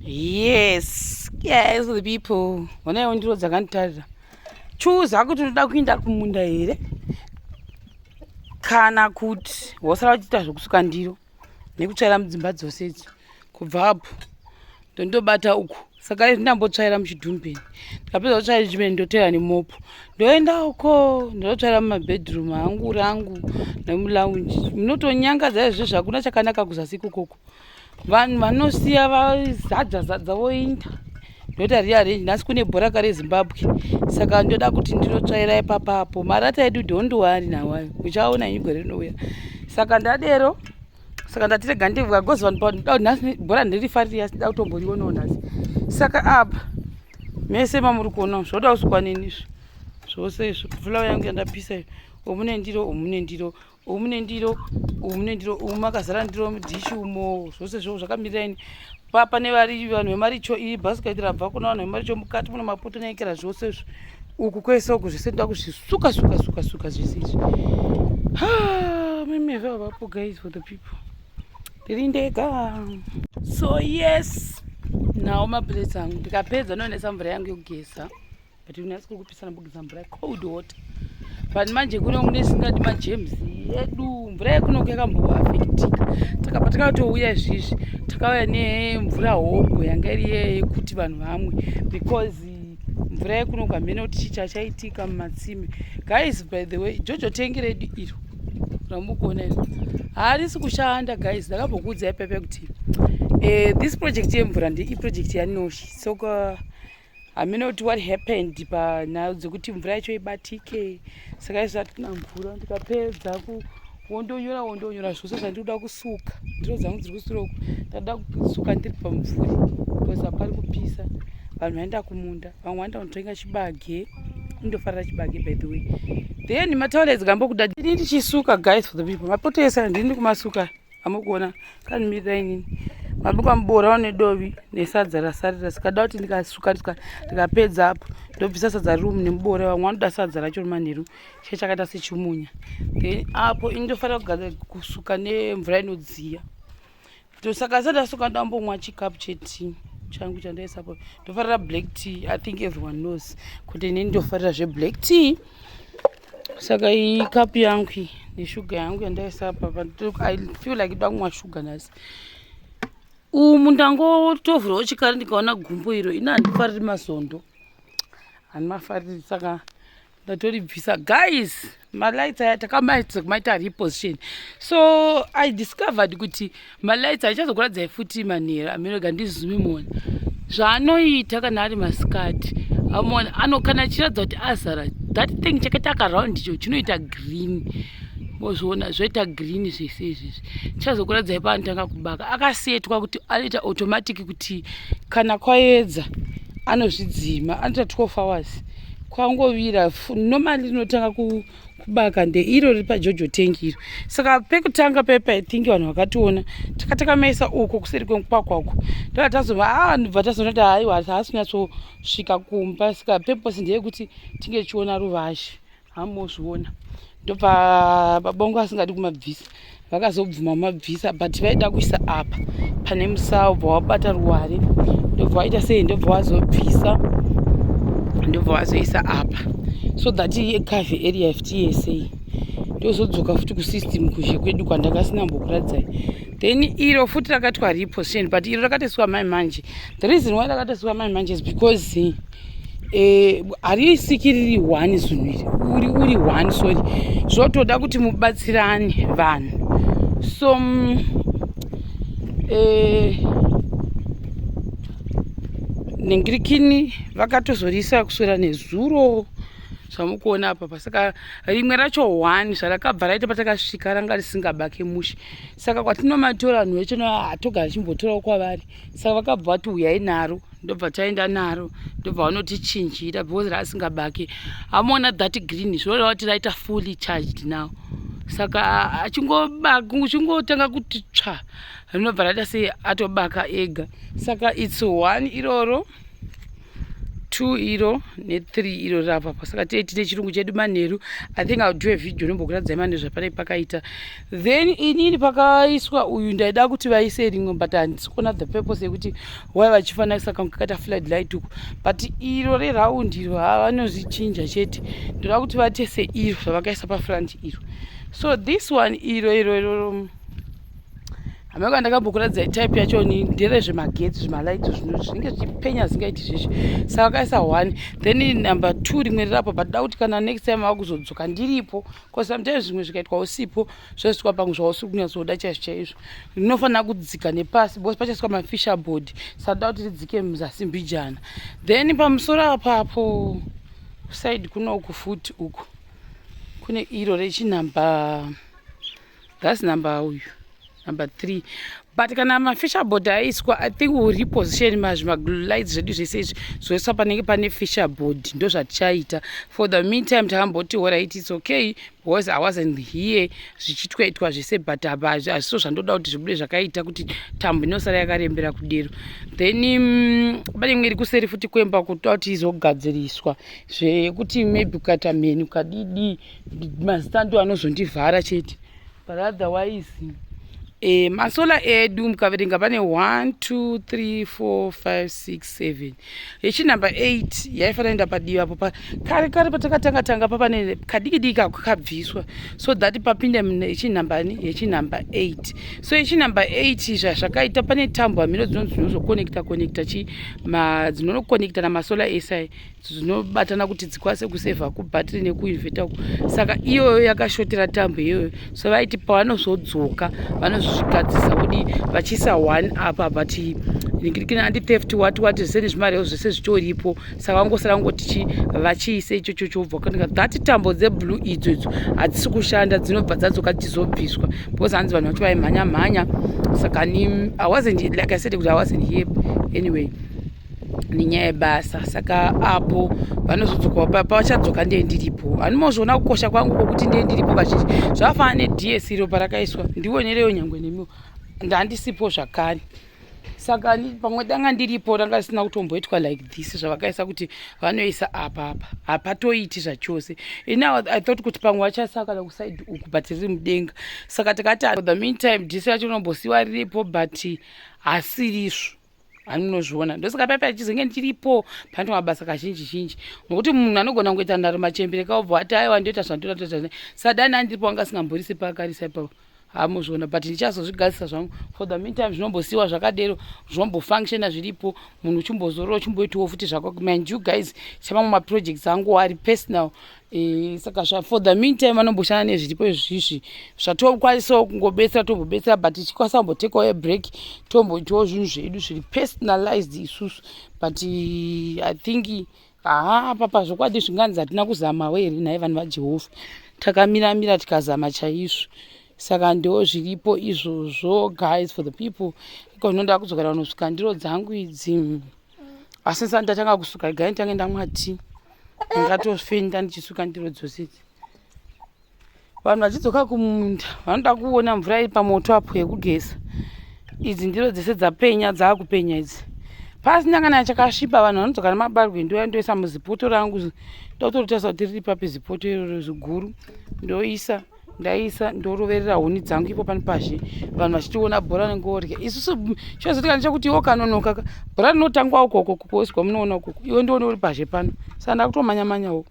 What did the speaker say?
Yes, yes, the people. Honaiwo ndiro dzakanditarira. Chuza kuti unoda kuinda kumunda here kana kuti wosara uchiita zvekusuka ndiro nekutsvaira mudzimba dzose idzi. Kubva apo ndondobata uku, saka izvi ndambotsvaira muchidhumbeni. Ndikapedza kutsvaira chidhumbeni, ndotera nemopo, ndoenda uko ndotsvaira mumabedroom angu rangu nemulaunji. Munotonyangadza izvezvi, hakuna chakanaka kuzasi ikokoko. Vanhu vanosiya vazadza zadza voinda. Ndoita rearrange. Nhasi kune bhora kare Zimbabwe, saka ndoda kuti ndinotsvaira ipapapo. Marata edu, don't worry nawayo, uchaona inyu gore rinouya. Saka ndadero, saka ndati rega ndivwa gozi vanhu. Nhasi bhora ndirifariri, asi nda kutomborionawo nhasi. Saka apa mese mamuri kuona zvoda kusukwa neni izvi zvose izvo. Fulawa yangu yandapisa iyo. Umune ndiro, umune ndiro, umune ndiro, umune ndiro, umu makazara ndiro mudhishi umo. Zvose zvo zvakamirira ini. Papa nevari vanhu vemaricho, iri bhasiketi rabva kuna vanhu vemaricho. Mukati mune mapoto neekera, zvose izvo. Uku kwese uku zvese ndoda kuzvisuka, suka, suka, suka zvese izvi. Mimeve havapo guys, for the people, ndiri ndega. So yes, nawo maplates angu ndikapedza, noendesa mvura yangu yekugeza, but unasi kuri kupisa, nambogeza mvura cold water. But manje kuno kune isingadi magerms yedu. Mvura yekunoku yakamboafectika. Takabva takatouya izvizvi, takauya nemvura hobho yanga iri yekuti vanhu vamwe, because mvura yekunoku hamene kuti chii chachaitika mumatsime. Guys, by the way, JoJo tank redu iro ramukuona iro harisi kushanda. Guys, ndakambokuudzai pepe kuti this project yemvura ndeiproject yaNoshi. Saka hamene kuti what happened panhau dzekuti mvura yacho ibatike. Saka izvo hatina mvura. Ndikapedza wondonyora, wondonyora zvose zvandiri kuda kusuka. Ndiro dzangu dziri kusure uku, ndada kusuka ndiri pamumvuri because hapari kupisa. Vanhu vaenda kumunda, vamwe vaenda kunotenga chibage. Indofarira chibage, by the way. Then matoilets gambokuda ndini ndichisuka. Guys, for the people, mapoto ese ndini kumasuka amukuona kanimirira inini. Mabikwa mubora nedovi nesadza rasarira, sikada kuti ndikasuka, ndikapedza apo ndobvisa sadza riri umu nemubora. Vamwe vanoda sadza racho rimanheru, che chakaita sechimunya. Then apo indofanira kugadzira kusuka nemvura inodziya. Saka asati asuka, ndambomwa chikapu chetii changu chandaisapo. Ndofarira black tea. I think everyone knows kuti inini ndofarira zveblack tea. Saka iyi kapu yangu iyi neshuga yangu yandaisa apa. I feel like ida kumwa shuga nhasi. Umu ndangotovhurawo chikari, ndikaona gumbo iro. Ina handifariri mazondo, handimafariri, saka ndatoribvisa. Guys, malights aya takamaita kumaita reposition. So I discovered kuti malights achichazokuradzai futi manheru amirega ndizume muona zvaanoita kana ari masikati. Amona ano kana achiratidza kuti azara, that thing chakaita karound icho chinoita green. Mozviona zvoita green zvese izvizvi. Chichazokuradzai paanotanga kubaka. Akasetwa kuti anoita automatic kuti kana kwaedza anozvidzima, anoita 12 hours. Kwangovira, normally rinotanga kubaka ndeiro riri paJoJo tank iro. Saka pekutanga pepa, I think vanhu vakationa takatakamaisa uko kuseri kwemukwakwa uko. Ndobva tazova, ah, ndobva tazoona kuti haiwa, haasi kunyatsosvika kumba. Saka purpose ndeyekuti tinge tichiona ruvazhe, hamozviona. Ndobva babongo asingadi kumabvisa, vakazobvuma kumabvisa, but vaida kuisa apa pane musawo. Bva wabata ruware, ndobva waita sei, ndobva wazobvisa, ndobva wazoisa apa so that icover area futi yese. Ndozodzoka futi kusystem kuzhe kwedu kwandakasina mbokuradzai. Then iro futi rakaitwa reposition, but iro rakatoiswa mai manje. The reason why rakatoiswa mai manje is because harisiki riri one zvinhu iri uri one, sorry. Zvotoda kuti mubatsirane vanhu. So nengirikini vakatozorisa kuswera nezuro zvamukuona apa pa. Saka rimwe racho one zvarakabva raita patakasvika ranga risingabake mushe. Saka kwatinomatora vanhu vecho hatogara chimbotorawo kwavari. Saka vakabva vati uyai naro, ndobva taenda naro, ndobva vanotichinjira because raasingabake. Amuona that green, zvinoreva kuti raita fully charged now. Saka achingotanga kuti tsva, rinobva raita sei, atobaka ega. Saka it's one iroro. 2 iro ne3 iro rapa. Saka tee tine chirungu chedu manheru. I think I'll do a video nombokuradzai manheru zvapanai pakaita. Then inini pakaiswa uyu ndaida kuti vaise rimwe, but handisi kuona the purpose yekuti why vachifanira kuisa kamwe kakaita flood light uku. But iro reround iro havanozvichinja chete. Ndoda kuti vatese iro zvavakaisa pafront iro. So this one, iro iro iro hamaka ndakambokuradzai type yacho ni nderezvemagetsi, zvimalight zvinenge zvichipenya zvingaiti zvezvi. Saka vakaisa one, then number two rimwe rirapo. But da kuti kana next time vakuzodzoka ndiripo, because sometimes zvimwe zvikaitwa usipo, zvoiswa pamwe zvausiri kunyatsoda chaizvo chaizvo. Rinofanira kudzika nepasi because pachaiswa mafascia board, saka da kuti ridzike muzasi mbijana. Then pamusoro apapo side kunoku futi uku kune iro rechinumber, that's number uyu number 3. But kana mafascia board aiswa, I think will reposition mazvimalights zvedu zvese izvi, zoiswa panenge pane fascia board. Ndo zvatichaita. For the meantime takamboti alright, it's okay, because I wasn't here zvichitwaitwa zvese, but apa hazviso zvandoda kuti zvibude zvakaita kuti tambo inosara yakarembera kudero. Then pane imwe iri kuseri futi kwemba kutoda kuti izogadziriswa zvekuti maybe ukaita mheni ukadidi, mazita ndo anozondivhara chete. But otherwise masolar edu mukaverenga pane 1, 2, 3, 4, 5, 6, 7. Yechinumber 8 yaifanira enda padivi apo. Kare kare patakatanga tanga papane kadiki diki ako kakabviswa so that papinde yechinumber ni yechinumber 8. So yechinumber 8 zvazvakaita, pane tambo hamiro dzinonzi dzinozoconnecta connecta chi dzinonokonekta namasolar esi, dzinobatana kuti dzikwanise kusevha kubhatiri nekuinverter uku. Saka iyoyo yakashotera tambo iyoyo, so vaiti pavanozodzoka vanozozvigadzisa kudi vachiisa one apa. But anti-theft what what zvese nezvimarewo zvese zvitoripo, saka vangosara ngoti chi vachiise ichocho chobva kuoneka that tambo dzeblue idzo. Idzo hadzisi kushanda, dzinobva dzadzoka dzichizobviswa because hanzi vanhu vacho vaimhanya mhanya. Saka ni I wasn't, like I said kuti I wasn't here anyway nenyaya yebasa. Saka apo vanozodzoka, pavachadzoka ndee ndiripo. Hanimozviona kukosha kwangu kwokuti ndee ndiripo kazhinji. Zvakafanana neDS iro parakaiswa, ndionerewo nyangwe nemiwo ndandisipo zvakare. Saka pamwe danga ndiripo ranga risina kutomboitwa like this zvavakaisa kuti vanoisa apa. Apa hapatoiti zvachose. Ini I thought kuti pamwe vachaisa kana kuside uku, but riri mudenga. Saka takati for the meantime DC yacho inombosiwa riripo, but hasirizvo haninozviona. Ndosaka paipa chizenge ndiripo panoitwa mabasa kazhinji zhinji, nokuti munhu anogona kungoita nharo machembere kaobva ati aiwa, ndoita zvandoda. Sadani andiripo anga asingamborisi paakarisa ipapo, hamuzviona. But ndichazozvigadzisa zvangu. For the meantime zvinombosiyiwa zvakadero, zvinombofunctiona zviripo, munhu uchimbozorora, uchimboitawo futi zvako. Mind you guys, chamamwe maprojects angu ari personal. Saka for the meantime vanomboshanda nezviripo izvizvi zvatokwanisawo kungobetsera, tombobetsera, but tichikwanisa kumbotekawo abreak, tomboitawo zvinhu zvedu zviri personalized isusu. But I think haa, papa zvokwadi zvinganzi hatina kuzamawo here nhai vanhu vaJehovha? Takamiramira tikazama chaizvo. Saka ndo zviripo izvozvo, guys, for the people. Ikonoda kudzokera kunosuka ndiro dzangu idzi, asi ndisati ndatanga kusuka, gai nditange ndamwa tii. Ndingatofenda ndichisuka ndiro dzose idzi. Vanhu vachidzoka kumunda vanoda kuona mvura iri pamoto apo yekugeza. Idzi ndiro dzese dzapenya, dzaakupenya idzi, pasina kana chakasvipa. Vanhu vanodzoka nemabarwe, ndouya ndoisa muzipoto rangu. Ndototarisa kuti riri papi zipoto iroro ziguru, ndoisa. Ndaisa, ndoroverera huni dzangu ipo pano pazhe, vanhu vachitiona bhora nengorya. Isusu chinozoitika ndechekuti iwo kanonoka, bhora rinotangwa ukoko kukoiswa munoona ukoko, iwe ndione uri pazhe pano. Saka ndakutomanya manyawo.